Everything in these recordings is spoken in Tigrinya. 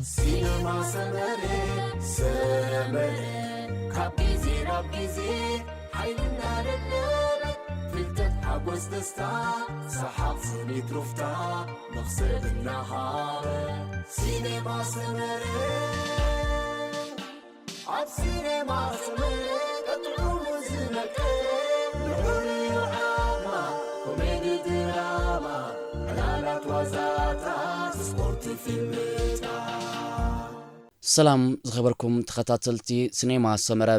ሲነማ ሰመረ፣ ሰመረ፣ ካብ ግዜ ናብ ግዜ ሓይልና ለበለበ፣ ፍልጠት፣ ሓጎስ፣ ደስታ፣ ሰሓቕ፣ ስኒት፣ ሩፍታ፣ መኽሰብ እናሃበ። ሲነማ ሰመረ፣ ኣብ ሲነማ ሰመረ፣ ቀጥዑ ዝመቀረ፣ ልዑል እዩ ዓቕማ፣ ኮሜዲ፣ ድራማ፣ ዕላላት፣ ዋዛታት፣ ስፖርት፣ ፊልምታት። ሰላም ዝኸበርኩም ተኸታተልቲ ሲኔማ ሰመረ።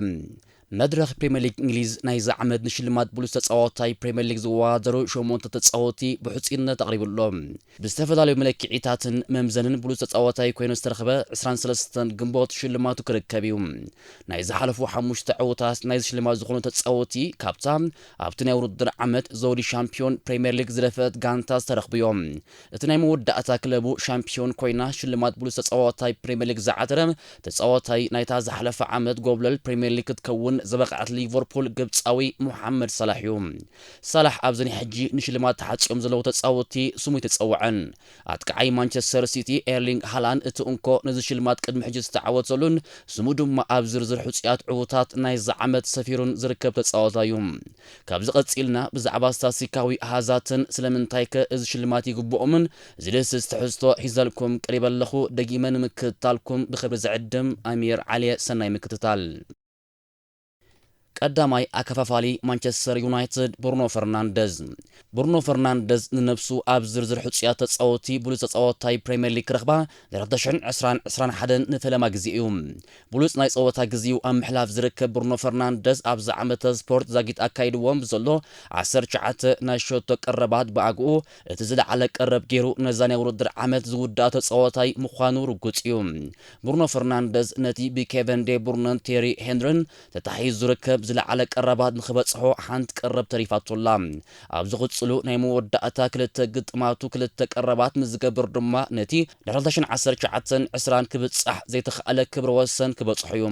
መድረኽ ፕሪምየር ሊግ እንግሊዝ ናይዚ ዓመት ንሽልማት ብሉጽ ተጻዋታይ ፕሪምየር ሊግ ዝወዳደሩ ሸሞንተ ተጻወትቲ ብሕጹይነት ኣቕሪቡ ኣሎ። ብዝተፈላለዩ መለክዒታትን መምዘንን ብሉጽ ተጻዋታይ ኮይኑ ዝተረኽበ ዕስራን ሰለስተን ግንቦት ሽልማቱ ክርከብ እዩ። ናይ ዝሓለፉ ሓሙሽተ ዕዉታት ናይዚ ሽልማት ዝኾኑ ተጻወትቲ ካብታ ኣብቲ ናይ ውድድር ዓመት ዘውዲ ሻምፒዮን ፕሪምየር ሊግ ዝደፈአት ጋንታ ዝተረኽቡ እዮም። እቲ ናይ መወዳእታ ክለቡ ሻምፒዮን ኮይና ሽልማት ብሉጽ ተጻዋታይ ፕሪምየር ሊግ ዝዓተረ ተጻዋታይ ናይታ ዝሓለፈ ዓመት ጎብለል ፕሪምየር ሊግ ክትከውን ዝበቕዐት ሊቨርፑል ግብጻዊ ሙሓመድ ሳላሕ እዩ። ሳላሕ ኣብዚ ናይ ሕጂ ንሽልማት ተሓጽዮም ዘለዉ ተጻወትቲ ስሙ ኣይተጸውዐን። ኣጥቃዓይ ማንቸስተር ሲቲ ኤርሊንግ ሃላንድ እቲ እንኮ ነዚ ሽልማት ቅድሚ ሕጂ ዝተዓወተሉን ስሙ ድማ ኣብ ዝርዝር ሕጹያት ዕዉታት ናይዚ ዓመት ሰፊሩን ዝርከብ ተጻዋታይ እዩ። ካብዚ ቀጺልና ብዛዕባ ስታስቲካዊ ኣሃዛትን ስለምንታይከ እዚ ሽልማት ይግብኦምን ዝድህስስ ትሕዝቶ ሒዘልኩም ቀሪበ ኣለኹ። ደጊመ ንምክትታልኩም ብኽብሪ ዝዕድም ኣሚር ዓሊ። ሰናይ ምክትታል። ቀዳማይ ኣከፋፋሊ ማንቸስተር ዩናይትድ ብሩኖ ፈርናንደዝ። ብሩኖ ፈርናንደዝ ንነብሱ ኣብ ዝርዝር ሕጹያት ተጻወትቲ ብሉጽ ተጻዋታይ ፕሪምየር ሊግ ክረኽባ ድሕሪ ክልተ ሽሕን ዕስራን ዕስራን ሓደን ንፈለማ ግዜ እዩ። ብሉጽ ናይ ጸወታ ግዜኡ ኣብ ምሕላፍ ዝርከብ ብሩኖ ፈርናንደዝ ኣብዚ ዓመተ ስፖርት ዛጊት ኣካይድዎም ብዘሎ ዓሰርተ ትሽዓተ ናይ ሸቶ ቀረባት ብኣግኡ እቲ ዝለዓለ ቀረብ ገይሩ ነዛ ናይ ውድድር ዓመት ዝውድኣ ተጻዋታይ ምዃኑ ርጉጽ እዩ። ብሩኖ ፈርናንደዝ ነቲ ብኬቨን ዴ ብሩነን ቴሪ ሄንሪን ተታሒዙ ዝርከብ ዝለዓለ ቀረባት ንኽበጽሖ ሓንቲ ቀረብ ተሪፋቶ ኣላ። ኣብ ዝቕጽሉ ናይ መወዳእታ ክልተ ግጥማቱ ክልተ ቀረባት ምስ ዝገብር ድማ ነቲ ድሕሪ ክልተ ሽሕን ዓሰርተ ትሽዓተን ዕስራን ክብጻሕ ዘይተኻእለ ክብረ ወሰን ክበጽሖ እዩ።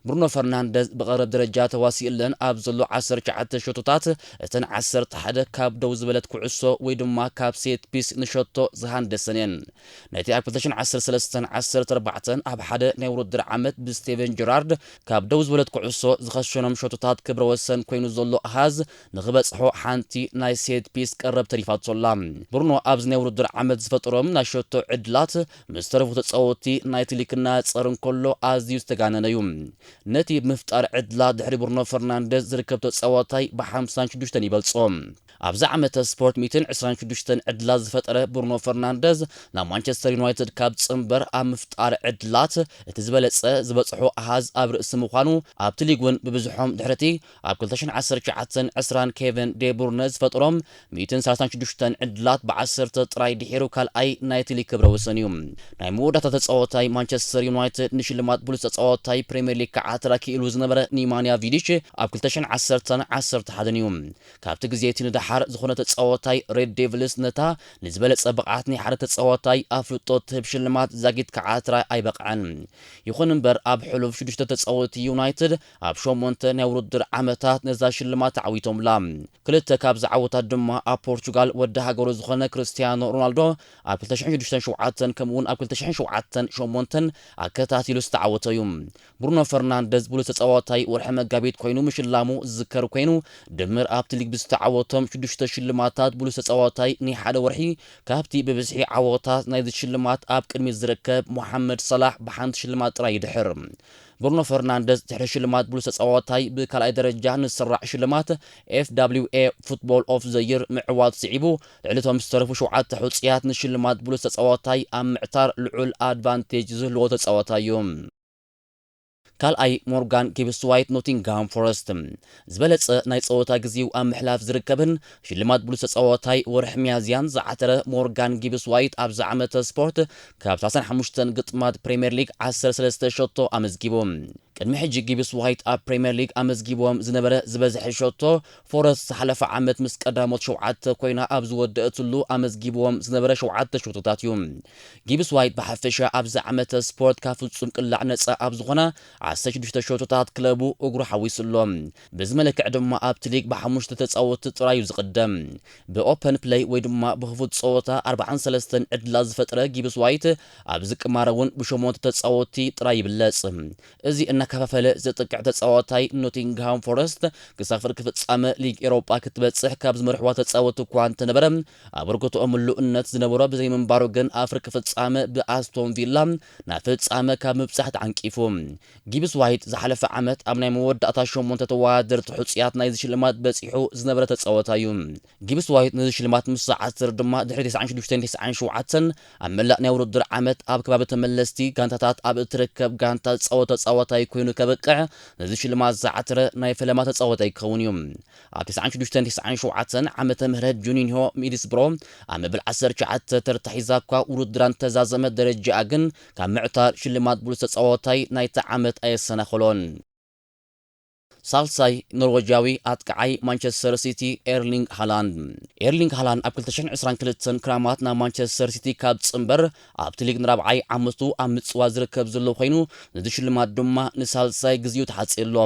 ብሩኖ ፈርናንደዝ ብቐረብ ደረጃ ተዋሲእለን ኣብ ዘሎ ዓሰርተ ትሽዓተ ሸቶታት እተን ዓሰርተ ሓደ ካብ ደው ዝበለት ኩዕሶ ወይ ድማ ካብ ሴት ፒስ ንሸቶ ዝሃንደሰን እየን። ነቲ ኣብ ክልተ ሽሕን ዓሰርተ ሰለስተን ዓሰርተ ኣርባዕተን ኣብ ሓደ ናይ ውድድር ዓመት ብስቴቨን ጀራርድ ካብ ደው ዝበለት ኩዕሶ ዝኸሸኖም ሸቶታት ክብረ ወሰን ኮይኑ ዘሎ ኣሃዝ ንኽበጽሖ ሓንቲ ናይ ሴት ፒስ ቀረብ ተሪፋቶ ኣላ። ብሩኖ ኣብዚ ናይ ውድድር ዓመት ዝፈጠሮም ናይ ሸቶ ዕድላት ምስ ተረፉ ተጻወትቲ ናይቲ ሊግ ክነጻጸር እንከሎ ኣዝዩ ዝተጋነነ እዩ። ነቲ ብምፍጣር ዕድላት ድሕሪ ብሩኖ ፈርናንደዝ ዝርከብ ተጻዋታይ ብሓምሳን ሽዱሽተን ይበልጾ። ኣብዚ ዓመተ ስፖርት ሚእትን ዕስራን ሽዱሽተን ዕድላት ዝፈጠረ ብሩኖ ፈርናንደዝ ናብ ማንቸስተር ዩናይትድ ካብ ዝጽንበር ኣብ ምፍጣር ዕድላት እቲ ዝበለጸ ዝበጽሖ ኣሃዝ ኣብ ርእሲ ምዃኑ ኣብቲ ሊግ እውን ብብዝሖም ድሕርቲ ኣብ ክልተ ሽሕን ዓሰርተ ትሽዓተን ዕስራን ኬቨን ዴ ብሩነ ዝፈጠሮም ሚእትን ሰላሳን ሽዱሽተን ዕድላት ብዓሰርተ ጥራይ ድሒሩ ካልኣይ ናይቲ ሊግ ክብረ ወሰን እዩ። ናይ መወዳእታ ተጻዋታይ ማንቸስተር ዩናይትድ ንሽልማት ብሉጽ ተጻዋታይ ፕሪምየር ሊግ ክዓትራ ክኢሉ ዝነበረ ኒማንያ ቪዲች ኣብ ክልተ ሽሕን ዓሰርተን ዓሰርተ ሓደን እዩ። ካብቲ ግዜ እቲ ንደሓር ዝኾነ ተጻዋታይ ሬድ ዴቪልስ ነታ ንዝበለጸ ብቕዓት ናይ ሓደ ተጻዋታይ ኣፍልጦ ትህብ ሽልማት ዛጊት ክዓትራ ኣይበቕዐን። ይኹን እምበር ኣብ ሕሉፍ ሽዱሽተ ተጻወትቲ ዩናይትድ ኣብ ሸሞንተ ናይ ውድድር ዓመታት ነዛ ሽልማት ተዓዊቶምላ። ክልተ ካብዚ ዓወታት ድማ ኣብ ፖርቹጋል ወዲ ሃገሩ ዝኾነ ክርስቲያኖ ሮናልዶ ኣብ ክልተ ሽሕን ሽዱሽተን ሸውዓተን ከምኡውን ኣብ ክልተ ሽሕን ሸውዓተን ሸሞንተን ኣከታቲሉ ዝተዓወቶ እዩ። ብሩኖ ፈርናንደዝ ብሉጽ ተጻዋታይ ወርሒ መጋቢት ኮይኑ ምሽላሙ ዝዝከር ኮይኑ ድምር ኣብቲ ሊግ ብዝተዓወቶም ሽዱሽተ ሽልማታት ብሉጽ ተጻዋታይ ናይ ሓደ ወርሒ ካብቲ ብብዝሒ ዓወታት ናይዚ ሽልማት ኣብ ቅድሚት ዝርከብ ሞሓመድ ሳላሕ ብሓንቲ ሽልማት ጥራይ ይድሕር። ብሩኖ ፈርናንደዝ ድሕሪ ሽልማት ብሉጽ ተጻዋታይ ብካልኣይ ደረጃ ንዝስራዕ ሽልማት ኤፍ ዳብሊው ኤ ፉትቦል ኦፍ ዘ ይር ምዕዋት ስዒቡ ልዕሊ እቶም ዝተረፉ ሸውዓተ ሕጹያት ንሽልማት ብሉጽ ተጻዋታይ ኣብ ምዕታር ልዑል ኣድቫንቴጅ ዝህልዎ ተጻዋታይ እዩ። ካልኣይ ሞርጋን ጊብስ ዋይት ኖቲንግሃም ፎረስት። ዝበለጸ ናይ ጸወታ ግዜኡ ኣብ ምሕላፍ ዝርከብን ሽልማት ብሉጽ ተጻዋታይ ወርሒ ሚያዝያን ዝዓተረ ሞርጋን ጊብስ ዋይት ኣብዚ ዓመተ ስፖርት ካብ ሰላሳን ሓሙሽተን ግጥማት ፕሪምየር ሊግ ዓሰርተ ሰለስተ ሸቶ ኣመዝጊቡ። ቅድሚ ሕጂ ጊብስ ዋይት ኣብ ፕሪምየር ሊግ ኣመዝጊብዎም ዝነበረ ዝበዝሐ ሸቶ፣ ፎረስት ዝሓለፈ ዓመት ምስ ቀዳሞት ሸውዓተ ኮይና ኣብ ዝወደአትሉ ኣመዝጊብዎም ዝነበረ ሸውዓተ ሸቶታት እዩ። ጊብስ ዋይት ብሓፈሻ ኣብዚ ዓመተ ስፖርት ካብ ፍጹም ቅላዕ ነጻ ኣብ ዝኾና ዓሰርተ ሽዱሽተ ሸቶታት ክለቡ እግሩ ሓዊሱ ኣሎ። በዚ መለክዕ ድማ ኣብቲ ሊግ ብሓሙሽተ ተጻወትቲ ጥራይ እዩ ዝቕደም። ብኦፐን ፕለይ ወይ ድማ ብኽፉት ጸወታ ኣርባዓን ሰለስተን ዕድላት ዝፈጥረ ጊብስ ዋይት ኣብዚ ቅማረ እውን ብሸሞንተ ተጻወትቲ ጥራይ ይብለጽ። እዚ እናከፋፈለ ዘጥቅዕ ተጻዋታይ ኖቲንግሃም ፎረስት ክሳብ ፍርቂ ፍጻመ ሊግ ኤሮጳ ክትበጽሕ ካብ ዝመርሕዋ ተጻወትቲ እኳ እንተነበረ፣ ኣበርክትኦ ምሉእነት ዝነበሮ ብዘይምንባሩ ግን ኣብ ፍርቂ ፍጻመ ብኣስቶን ቪላ ናብ ፍጻመ ካብ ምብጻሕ ተዓንቂፉ። ጊብስ ዋይት ዝሓለፈ ዓመት ኣብ ናይ መወዳእታ ሸሞንተ ተወዳደርቲ ሕጹያት ናይዚ ሽልማት በጺሑ ዝነበረ ተጻዋታይ እዩ። ጊብስ ዋይት ነዚ ሽልማት ምስ ዝዓትር ድማ ድሕሪ ተስዓን ሽዱሽተን ተስዓን ሸውዓተን ኣብ መላእ ናይ ውድድር ዓመት ኣብ ከባቢ ተመለስቲ ጋንታታት ኣብ እትርከብ ጋንታ ዝጻወት ተጻዋታይ ኮይኑ ከብቅዕ ነዚ ሽልማት ዝዓተረ ናይ ፈለማ ተጻዋታይ ክኸውን እዩ። ኣብ ተስዓን ሽዱሽተን ተስዓን ሸውዓተን ዓመተ ምህረት ጁኒንሆ ሚድስብሮ ኣብ መበል ዓሰርተ ትሽዓተ ተርታ ሒዛ እኳ ውድድራ እንተዛዘመት ደረጃኣ ግን ካብ ምዕታር ሽልማት ብሉጽ ተጻዋታይ ናይቲ ዓመት ኣየሰናኸሎን። ሳልሳይ ኖርወጃዊ ኣጥቃዓይ ማንቸስተር ሲቲ ኤርሊንግ ሃላንድ። ኤርሊንግ ሃላንድ ኣብ ክልተ ሽሕን ዕስራን ክልተን ክራማት ናብ ማንቸስተር ሲቲ ካብ ዝጽንበር ኣብቲ ሊግ ንራብዓይ ዓመቱ ኣብ ምጽዋር ዝርከብ ዘሎ ኮይኑ፣ ነዚ ሽልማት ድማ ንሳልሳይ ግዜኡ ተሓጽዩ ኣሎ።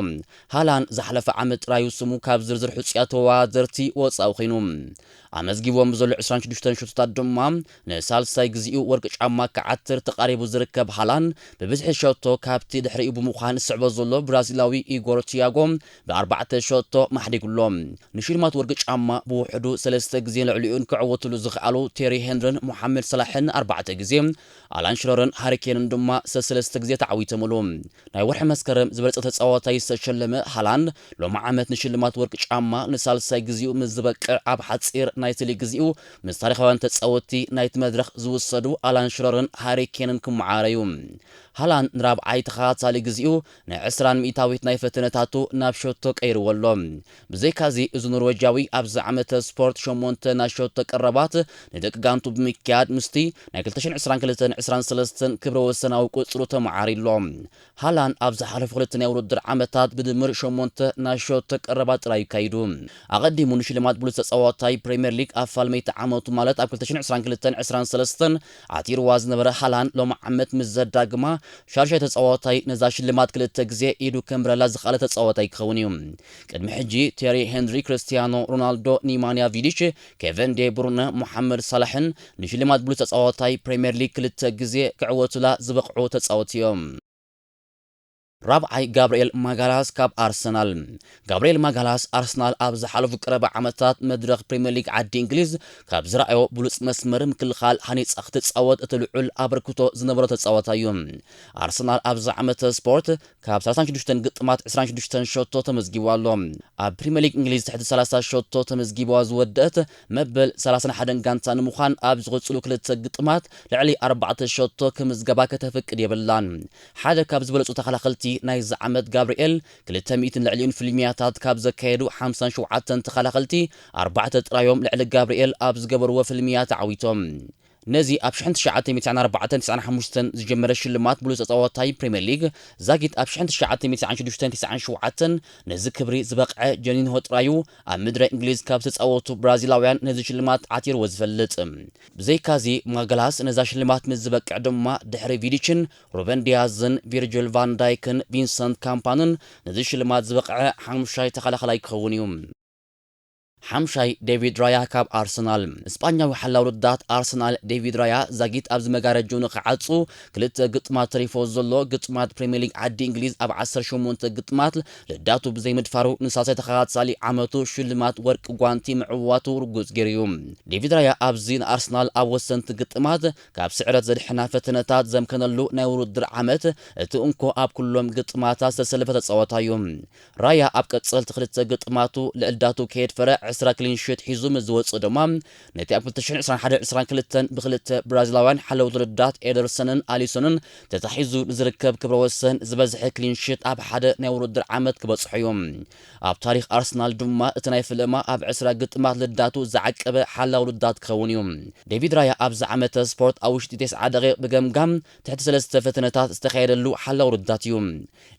ሃላንድ ዝሓለፈ ዓመት ጥራዩ ስሙ ካብ ዝርዝር ሕጹያት ተወዳደርቲ ወጻኢ ኮይኑ። ኣመዝጊቦም ብዘሎ ዕስራን ሽዱሽተን ሸቶታት ድማ ንሳልሳይ ግዜኡ ወርቂ ጫማ ክዓትር ተቓሪቡ ዝርከብ ሃላንድ ብብዝሒ ሸቶ ካብቲ ድሕሪኡ ብምዃን ዝስዕቦ ዘሎ ብራዚላዊ ኢጎር ቲያጎ ብኣርባዕተ ሸቶ ማሕዲጉ ኣሎ። ንሽልማት ወርቂ ጫማ ብውሕዱ ሰለስተ ግዜ ንልዕሊኡን ክዕወትሉ ዝኸኣሉ ቴሪ ሄንሪን ሞሓመድ ሰላሕን ኣርባዕተ ግዜ፣ ኣላን ሽረርን ሃሪኬንን ድማ ሰሰለስተ ግዜ ተዓዊቶምሉ። ናይ ወርሒ መስከረም ዝበለጸ ተጻዋታይ ዝተሸለመ ሃላንድ ሎሚ ዓመት ንሽልማት ወርቂ ጫማ ንሳልሳይ ግዜኡ ምስ ዝበቅዕ ኣብ ሓጺር ናይቲ ሊግ ግዜኡ ምስ ታሪኻውያን ተጻወትቲ ናይቲ መድረኽ ዝውሰዱ ኣላን ሽረርን ሃሪኬንን ክመዓረዩ። ሃላንድ ንራብዓይ ተኸታታሊ ግዜኡ ንዕስራን ሚእታዊት ናይ ፈተነታቱ ናብ ሸቶ ቀይርዎ ኣሎ። ብዘይካዚ እዚ ኖርወጃዊ ኣብዚ ዓመተ ስፖርት ሸሞንተ ናይ ሸቶ ቀረባት ንደቂ ጋንቱ ብምክያድ ምስቲ ናይ ክልተ ሽሕን ዕስራን ክልተን ዕስራን ሰለስተን ክብረ ወሰናዊ ቁጽሩ ተመዓሪሎ። ሃላንድ ኣብ ዝሓለፉ ክልተ ናይ ውድድር ዓመታት ብድምር ሸሞንተ ናይ ሸቶ ቀረባት ጥራይ ኣካይዱ። ኣቐዲሙ ንሽልማት ብሉጽ ተጻዋታይ ፕሪምየር ሊግ ኣብ ፋልመይቲ ዓመቱ ማለት ኣብ ክልተ ሽሕን ዕስራን ክልተን ዕስራን ሰለስተን ዓቲርዋ ዝነበረ ሃላንድ ሎሚ ዓመት ምስ ዘዳግማ ሻድሻይ ተጻዋታይ ነዛ ሽልማት ክልተ ግዜ ኢዱ ከምብረላ ዝኸኣለ ተጻዋታይ ክኸውን እዩ። ቅድሚ ሕጂ ቴሪ ሄንሪ፣ ክርስቲያኖ ሮናልዶ፣ ኒማንያ ቪዲች፣ ኬቨን ዴ ብሩነ፣ ሞሓመድ ሳላሕን ንሽልማት ብሉጽ ተጻዋታይ ፕሪምየር ሊግ ክልተ ግዜ ክዕወቱላ ዝበቕዑ ተጻወቲ እዮም። ራብዓይ ጋብርኤል ማጋላስ ካብ ኣርሰናል። ጋብርኤል ማጋላስ ኣርሰናል ኣብ ዝሓለፉ ቀረባ ዓመታት መድረኽ ፕሪምየር ሊግ ዓዲ እንግሊዝ ካብ ዝረኣዮ ብሉጽ መስመር ምክልኻል ሃኒጻ ክትጻወት እቲ ልዑል ኣበርክቶ ዝነበሮ ተጻዋታይ እዩ። ኣርሰናል ኣብዚ ዓመተ ስፖርት ካብ ሰላሳን ሽዱሽተን ግጥማት ዕስራን ሽዱሽተን ሸቶ ተመዝጊቡ ኣሎ። ኣብ ፕሪምየር ሊግ እንግሊዝ ትሕቲ ሰላሳ ሸቶ ተመዝጊብዋ ዝወደአት መበል ሰላሳን ሓደን ጋንታ ንምዃን ኣብ ዝቕጽሉ ክልተ ግጥማት ልዕሊ ኣርባዕተ ሸቶ ክምዝገባ ከተፍቅድ የብላን። ሓደ ካብ ዝበለጹ ተኸላኸልቲ ናይዚ ዓመት ጋብርኤል ክልተ ሚእትን ልዕሊኡን ፍልሚያታት ካብ ዘካየዱ ሓምሳን ሸውዓተን ተኸላኸልቲ ኣርባዕተ ጥራዮም ልዕሊ ጋብርኤል ኣብ ዝገበርዎ ፍልሚያ ተዓዊቶም። ነዚ ኣብ ሽሕን ትሽዓተ ሚእትን ኣርባዕተን ትስዓን ሓሙሽተን ዝጀመረ ሽልማት ብሉጽ ተጻዋታይ ፕሪምየር ሊግ ዛጊት ኣብ ሽሕን ትሽዓተ ሚእትን ትስዓን ሽዱሽተን ትስዓን ሸውዓተን ነዚ ክብሪ ዝበቕዐ ጀኒንሆ ጥራዩ ኣብ ምድረ እንግሊዝ ካብ ዝተጻወቱ ብራዚላውያን ነዚ ሽልማት ዓቲርዎ ዝፈልጥ። ብዘይካዚ ማጋላስ ነዛ ሽልማት ምስ ዝበቅዕ ድማ ድሕሪ ቪዲችን ሩበን ዲያዝን ቪርጅል ቫን ዳይክን ቪንሰንት ካምፓንን ነዚ ሽልማት ዝበቕዐ ሓሙሻይ ተኸላኸላይ ክኸውን እዩ። ሓምሻይ ዴቪድ ራያ ካብ ኣርሰናል። እስጳኛዊ ሓላው ርዳት ኣርሰናል ዴቪድ ራያ ዛጊት ኣብዚ መጋረጃ ንኽዓጹ ክልተ ግጥማት ተሪፎ ዘሎ ግጥማት ፕሪምየር ሊግ ዓዲ እንግሊዝ ኣብ ዓሰርተ ሸሞንተ ግጥማት ልዳቱ ብዘይምድፋሩ ንሳልሳይ ተኸታታሊ ዓመቱ ሽልማት ወርቂ ጓንቲ ምዕዋቱ ርጉጽ ገይሩ እዩ። ዴቪድ ራያ ኣብዚ ንኣርሰናል ኣብ ወሰንቲ ግጥማት ካብ ስዕረት ዘድሕና ፈተነታት ዘምከነሉ ናይ ውድድር ዓመት እቲ እንኮ ኣብ ኩሎም ግጥማታ ዝተሰለፈ ተጻዋታይ እዩ። ራያ ኣብ ቀጸልቲ ክልተ ግጥማቱ ልዕልዳቱ ከየድፈረ ዕስራ ክሊንሺት ሒዙ ምስ ዝወፅእ ድማ፣ ነቲ ኣብ ክልተ ሽሕን ዕስራን ሓደን ዕስራን ክልተን ብክልተ ብራዚላውያን ሓለውቲ ውልዳት ኤደርሰንን ኣሊሶንን ተታሒዙ ንዝርከብ ክብረ ወሰን ዝበዝሐ ክሊንሺት ኣብ ሓደ ናይ ውድድር ዓመት ክበጽሖ እዩ። ኣብ ታሪኽ ኣርሰናል ድማ እቲ ናይ ፍልማ ኣብ ዕስራ ግጥማት ልዳቱ ዝዓቀበ ሓላው ልዳት ክኸውን እዩ። ዴቪድ ራያ ኣብዚ ዓመተ ስፖርት ኣብ ውሽጢ ተስዓ ደቂቕ ብገምጋም ትሕቲ ሰለስተ ፈተነታት ዝተኻየደሉ ሓላው ልዳት እዩ።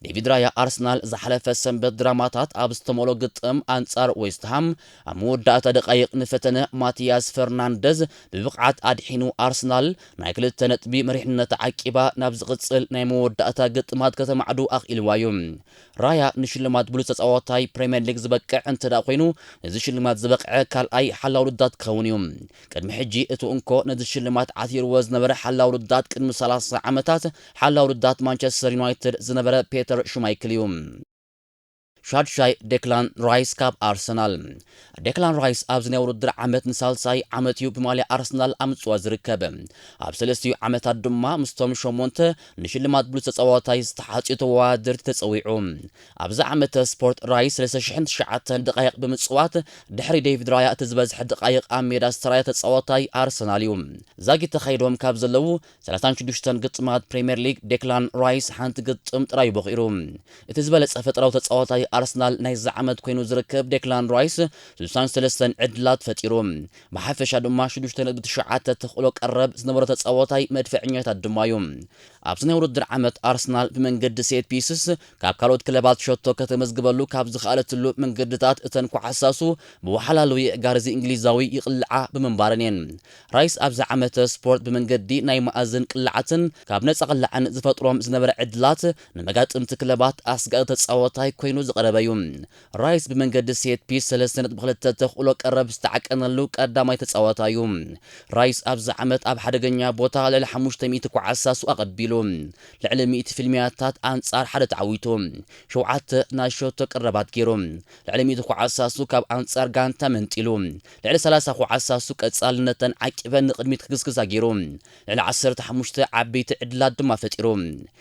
ዴቪድ ራያ ኣርሰናል ዝሓለፈ ሰንበት ድራማታት ኣብ ዝተመልኦ ግጥም ኣንጻር ዌስትሃም ኣብ መወዳእታ ደቃይቕ ንፈተነ ማቲያስ ፈርናንደዝ ብብቕዓት ኣድሒኑ ኣርሰናል ናይ ክልተ ነጥቢ መሪሕነት ዓቂባ ናብ ዝቕጽል ናይ መወዳእታ ግጥማት ከተማዕዱ ኣኽኢልዋ እዩ። ራያ ንሽልማት ብሉጽ ተጻዋታይ ፕሪምየር ሊግ ዝበቅዕ እንተ ደኣ ኮይኑ፣ ነዚ ሽልማት ዝበቕዐ ካልኣይ ሓላው ልዳት ክኸውን እዩ። ቅድሚ ሕጂ እቲ እንኮ ነዚ ሽልማት ዓቲርዎ ዝነበረ ሓላው ልዳት ቅድሚ ሰላሳ ዓመታት ሓላው ልዳት ማንቸስተር ዩናይትድ ዝነበረ ፔተር ሹማይክል እዩ። ሻድሻይ ዴክላን ራይስ ካብ ኣርሰናል። ዴክላን ራይስ ኣብዚ ናይ ውድድር ዓመት ንሳልሳይ ዓመት እዩ ብማልያ ኣርሰናል ኣብ ምጽዋት ዝርከብ። ኣብ ሰለስቲኡ ዓመታት ድማ ምስቶም ሸሞንተ ንሽልማት ብሉጽ ተጻዋታይ ዝተሓጽዩ ተወዳደርቲ ተጸዊዑ። ኣብዚ ዓመተ ስፖርት ራይስ ሰለስተ ሽሕን ትሽዓተን ደቃይቕ ብምጽዋት ድሕሪ ዴቪድ ራያ እቲ ዝበዝሐ ደቃይቕ ኣብ ሜዳ ዝተራየ ተጻዋታይ ኣርሰናል እዩ። ዛጊት ተኻይዶም ካብ ዘለዉ ሰላሳን ሽዱሽተን ግጥማት ፕሪምየር ሊግ ዴክላን ራይስ ሓንቲ ግጥም ጥራይ ቦኺሩ። እቲ ዝበለጸ ፈጠራዊ ተጻዋታይ ኣርሰናል ናይዚ ዓመት ኮይኑ ዝርከብ ዴክላን ራይስ ስሳን ሰለስተን ዕድላት ፈጢሩ። ብሓፈሻ ድማ ሽዱሽተ ነጥቢ ትሽዓተ ተኽእሎ ቀረብ ዝነበሮ ተጻዋታይ መድፈዕኛታት ድማ እዩ። ኣብዚ ናይ ውድድር ዓመት ኣርሰናል ብመንገዲ ሴት ፒስስ ካብ ካልኦት ክለባት ሸቶ ከተመዝግበሉ ካብ ዝኸኣለትሉ መንገድታት እተን ኳዓሳሱ ብወሓላሉ የእጋርዚ እንግሊዛዊ ይቕልዓ ብምንባረን እየን። ራይስ ኣብዚ ዓመተ ስፖርት ብመንገዲ ናይ መኣዝን ቅልዓትን ካብ ነጻ ቅላዕን ዝፈጥሮም ዝነበረ ዕድላት ንመጋጥምቲ ክለባት ኣስጋኢ ተጻዋታይ ኮይኑ ዝቐረበ እዩ። ራይስ ብመንገዲ ሴት ፒስ ሰለስተ ነጥቢ ክልተ ተኽእሎ ቀረብ ዝተዓቀነሉ ቀዳማይ ተጻዋታይ እዩ። ራይስ ኣብዚ ዓመት ኣብ ሓደገኛ ቦታ ልዕሊ ሓሙሽተ ሚእቲ ኳዓሳሱ ኣቐቢሉ። ልዕሊ ሚእቲ ፍልሚያታት ኣንጻር ሓደ ተዓዊቱ። ሸውዓተ ናይ ሸቶ ቀረባት ገይሩ። ልዕሊ ሚእቲ ኳዓሳሱ ካብ ኣንጻር ጋንታ መንጢሉ። ልዕሊ ሰላሳ ኳዓሳሱ ቀጻልነተን ዓቂበን ንቕድሚት ክግስግሳ ገይሩ። ልዕሊ ዓሰርተ ሓሙሽተ ዓበይቲ ዕድላት ድማ ፈጢሩ።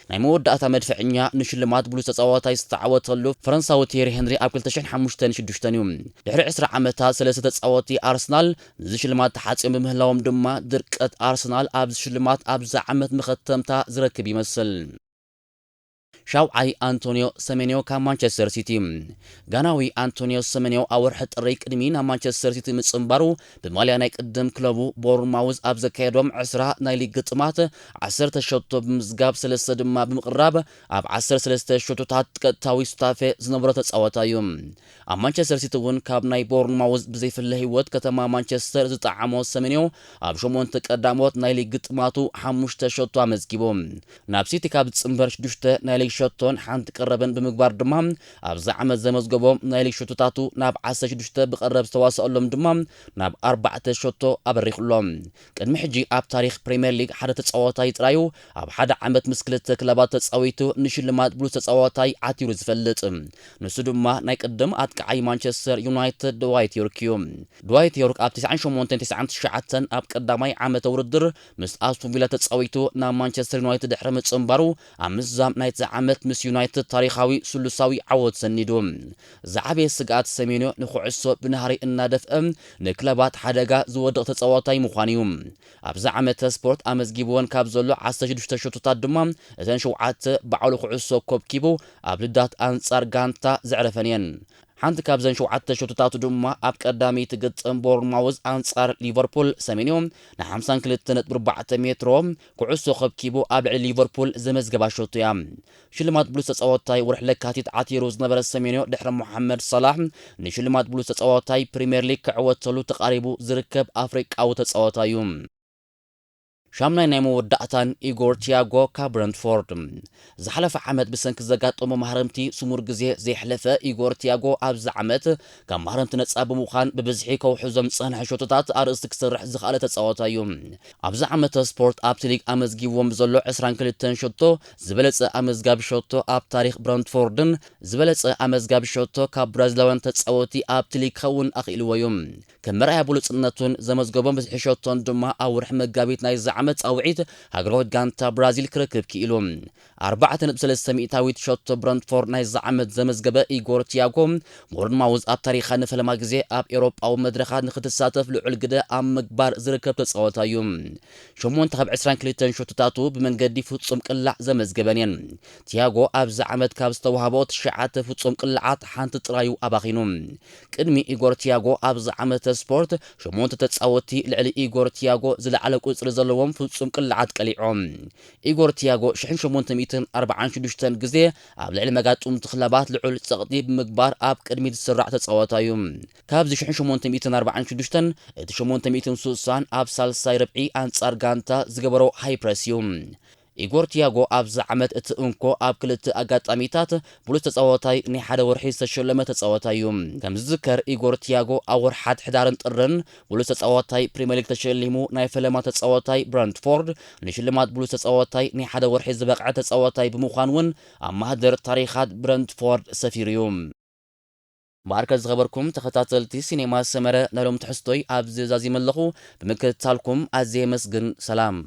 ናይ መወዳእታ መድፈዕኛ ንሽልማት ብሉጽ ተጻዋታይ ዝተዓወተሉ ፈረንሳዊ ቲየሪ ሄንሪ ኣብ ክልተ ሽሕን ሓሙሽተን ሽዱሽተን እዩ። ድሕሪ ዕስራ ዓመታት ሰለስተ ተጻወቲ ኣርሰናል ነዚ ሽልማት ተሓጽዮም ብምህላዎም ድማ ድርቀት ኣርሰናል ኣብዚ ሽልማት ኣብዚ ዓመት መኸተምታ ዝረክብ ይመስል። ሻውዓይ ኣንቶኒዮ ሰሜንዮ ካብ ማንቸስተር ሲቲ። ጋናዊ ኣንቶኒዮ ሰሜንዮ ኣብ ወርሒ ጥሪ ቅድሚ ናብ ማንቸስተር ሲቲ ምጽንባሩ ብማልያ ናይ ቅድም ክለቡ ቦርንማውዝ ኣብ ዘካየዶም ዕስራ ናይ ሊግ ግጥማት ዓሰርተ ሸቶ ብምዝጋብ ሰለስተ ድማ ብምቕራብ ኣብ ዓሰርተ ሰለስተ ሸቶታት ቀጥታዊ ሱታፌ ዝነበሮ ተጻዋታይ እዩ። ኣብ ማንቸስተር ሲቲ እውን ካብ ናይ ቦርንማውዝ ብዘይፍለ ህይወት ከተማ ማንቸስተር ዝጠዓሞ ሰሜንዮ ኣብ ሸሞንተ ቀዳሞት ናይ ሊግ ግጥማቱ ሓሙሽተ ሸቶ ኣመዝጊቡ። ናብ ሲቲ ካብ ዝጽንበር ሽዱሽተ ናይ ሊግ ሸቶን ሓንቲ ቀረብን ብምግባር ድማ ኣብዚ ዓመት ዘመዝገቦም ናይ ሊግ ሸቶታቱ ናብ ዓሰርተ ሽዱሽተ ብቐረብ ዝተዋሰኣሎም ድማ ናብ ኣርባዕተ ሸቶ ኣበሪኹ ኣሎ። ቅድሚ ሕጂ ኣብ ታሪኽ ፕሪምየር ሊግ ሓደ ተጻዋታይ ጥራዩ ኣብ ሓደ ዓመት ምስ ክልተ ክለባት ተጻዊቱ ንሽልማት ብሉጽ ተጻዋታይ ዓቲሩ ዝፈልጥ። ንሱ ድማ ናይ ቅድም ኣጥቃዓይ ማንቸስተር ዩናይትድ ድዋይት ዮርክ እዩ። ድዋይት ዮርክ ኣብ ተስዓን ሸሞንተን ተስዓን ትሽዓተን ኣብ ቀዳማይ ዓመተ ውድድር ምስ ኣስቶን ቪላ ተጻዊቱ ናብ ማንቸስተር ዩናይትድ ድሕሪ ምጽንባሩ፣ ኣብ ምዝዛም ናይቲ ዓመት ምስ ዩናይትድ ታሪኻዊ ስሉሳዊ ዓወት ሰኒዱ። ዝዓበየ ስግኣት ሰሜንዮ ንኩዕሶ ብናህሪ እናደፍአ ንክለባት ሓደጋ ዝወድቕ ተጻዋታይ ምዃኑ እዩ። ኣብዚ ዓመተ ስፖርት ኣመዝጊብወን ካብ ዘሎ ዓሰርተ ሽዱሽተ ሸቶታት ድማ እተን ሸውዓተ ባዕሉ ኩዕሶ ኮብኪቡ ኣብ ልዳት ኣንጻር ጋንታ ዘዕረፈን እየን። ሓንቲ ካብዘን ሸውዓተ ሸቶታቱ ድማ ኣብ ቀዳመይቲ ግጥም ቦርንማውዝ ኣንጻር ሊቨርፑል ሰሜንዮ ን ሓምሳን ክልተ ነጥቢ ኣርባዕተ ሜትሮ ኩዕሶ ከብኪቡ ኣብ ልዕሊ ሊቨርፑል ዘመዝገባ ሸቶ እያ። ሽልማት ብሉጽ ተጻዋታይ ወርሒ ለካቲት ዓቲሩ ዝነበረ ሰሜንዮ ድሕሪ ሞሓመድ ሳላሕ ንሽልማት ብሉጽ ተጻዋታይ ፕሪምየር ሊግ ክዕወተሉ ተቓሪቡ ዝርከብ ኣፍሪቃዊ ተጻዋታይ እዩ። ሻምናይ ናይ መወዳእታን ኢጎር ቲያጎ ካብ ብረንትፎርድ። ዝሓለፈ ዓመት ብሰንኪ ዘጋጠሞ ማህረምቲ ስሙር ግዜ ዘየሕለፈ ኢጎር ቲያጎ ኣብዚ ዓመት ካብ ማህረምቲ ነጻ ብምዃን ብብዝሒ ከውሕዞም ዝጸንሐ ሸቶታት ኣርእስቲ ክሰርሕ ዝኸኣለ ተጻዋታይ እዩ። ኣብዚ ዓመተ ስፖርት ኣብቲ ሊግ ኣመዝጊብዎም ብዘሎ ዕስራን ክልተን ሸቶ ዝበለጸ ኣመዝጋቢ ሸቶ ኣብ ታሪኽ ብረንትፎርድን ዝበለጸ ኣመዝጋቢ ሸቶ ካብ ብራዚላውያን ተጻወቲ ኣብቲ ሊግ ክኸውን ኣኽኢልዎ እዩ። ከም መርኣያ ብሉጽነቱን ዘመዝገቦም ብዝሒ ሸቶን ድማ ኣብ ወርሒ መጋቢት ናይዚ ዓመት ጻውዒት ሃገራዊት ጋንታ ብራዚል ክረክብ ክኢሉ። ኣርባዕተ ነጥቢ ሰለስተ ሚእታዊት ሸቶ ብረንትፎርድ ናይዚ ዓመት ዘመዝገበ ኢጎር ቲያጎ፣ ቦርንማውዝ ኣብ ታሪኻ ንፈለማ ግዜ ኣብ ኤውሮጳዊ መድረኻት ንክትሳተፍ ልዑል ግደ ኣብ ምግባር ዝርከብ ተጻዋታይ እዩ። ሸሞንተ ካብ ዕስራን ክልተን ሸቶታቱ ብመንገዲ ፍጹም ቅላዕ ዘመዝገበን እየን። ቲያጎ ኣብዚ ዓመት ካብ ዝተዋህቦ ትሽዓተ ፍጹም ቅላዓት ሓንቲ ጥራዩ ኣባኺኑ። ቅድሚ ኢጎር ቲያጎ ኣብዚ ዓመተ ስፖርት ሸሞንተ ተጻወትቲ ልዕሊ ኢጎር ቲያጎ ዝለዓለ ቁጽሪ ዘለዎም ፍጹም ቅላዓት ቀሊዖም። ኢጎር ቲያጎ ሽሕን ሸሞንተ ሚእትን ኣርባዓን ሽዱሽተን ግዜ ኣብ ልዕሊ መጋጥምቲ ክለባት ልዑል ጸቕጢ ብምግባር ኣብ ቅድሚት ዝስራዕ ተጻዋታይ እዩ። ካብዚ ሽሕን ሸሞንተ ሚእትን ኣርባዓን ሽዱሽተን እቲ ሸሞንተ ሚእትን ስሳን ኣብ ሳልሳይ ርብዒ ኣንጻር ጋንታ ዝገበሮ ሃይ ፕረስ እዩ። ኢጎር ቲያጎ ኣብዚ ዓመት እቲ እንኮ ኣብ ክልተ ኣጋጣሚታት ብሉጽ ተጻዋታይ ናይ ሓደ ወርሒ ዝተሸለመ ተጻዋታይ እዩ። ከም ዝዝከር ኢጎር ቲያጎ ኣብ ወርሓት ሕዳርን ጥርን ብሉጽ ተጻዋታይ ፕሪምየር ሊግ ተሸሊሙ ናይ ፈለማ ተጻዋታይ ብረንትፎርድ ንሽልማት ብሉጽ ተጻዋታይ ናይ ሓደ ወርሒ ዝበቕዐ ተጻዋታይ ብምዃን እውን ኣብ ማህደር ታሪኻት ብረንትፎርድ ሰፊሩ እዩ። ማርከ ዝኸበርኩም ተኸታተልቲ ሲኔማ ሰመረ ናይ ሎም ትሕዝቶይ ኣብዚ ዛዚመ ኣለኹ። ብምክትታልኩም ኣዝየ የመስግን። ሰላም።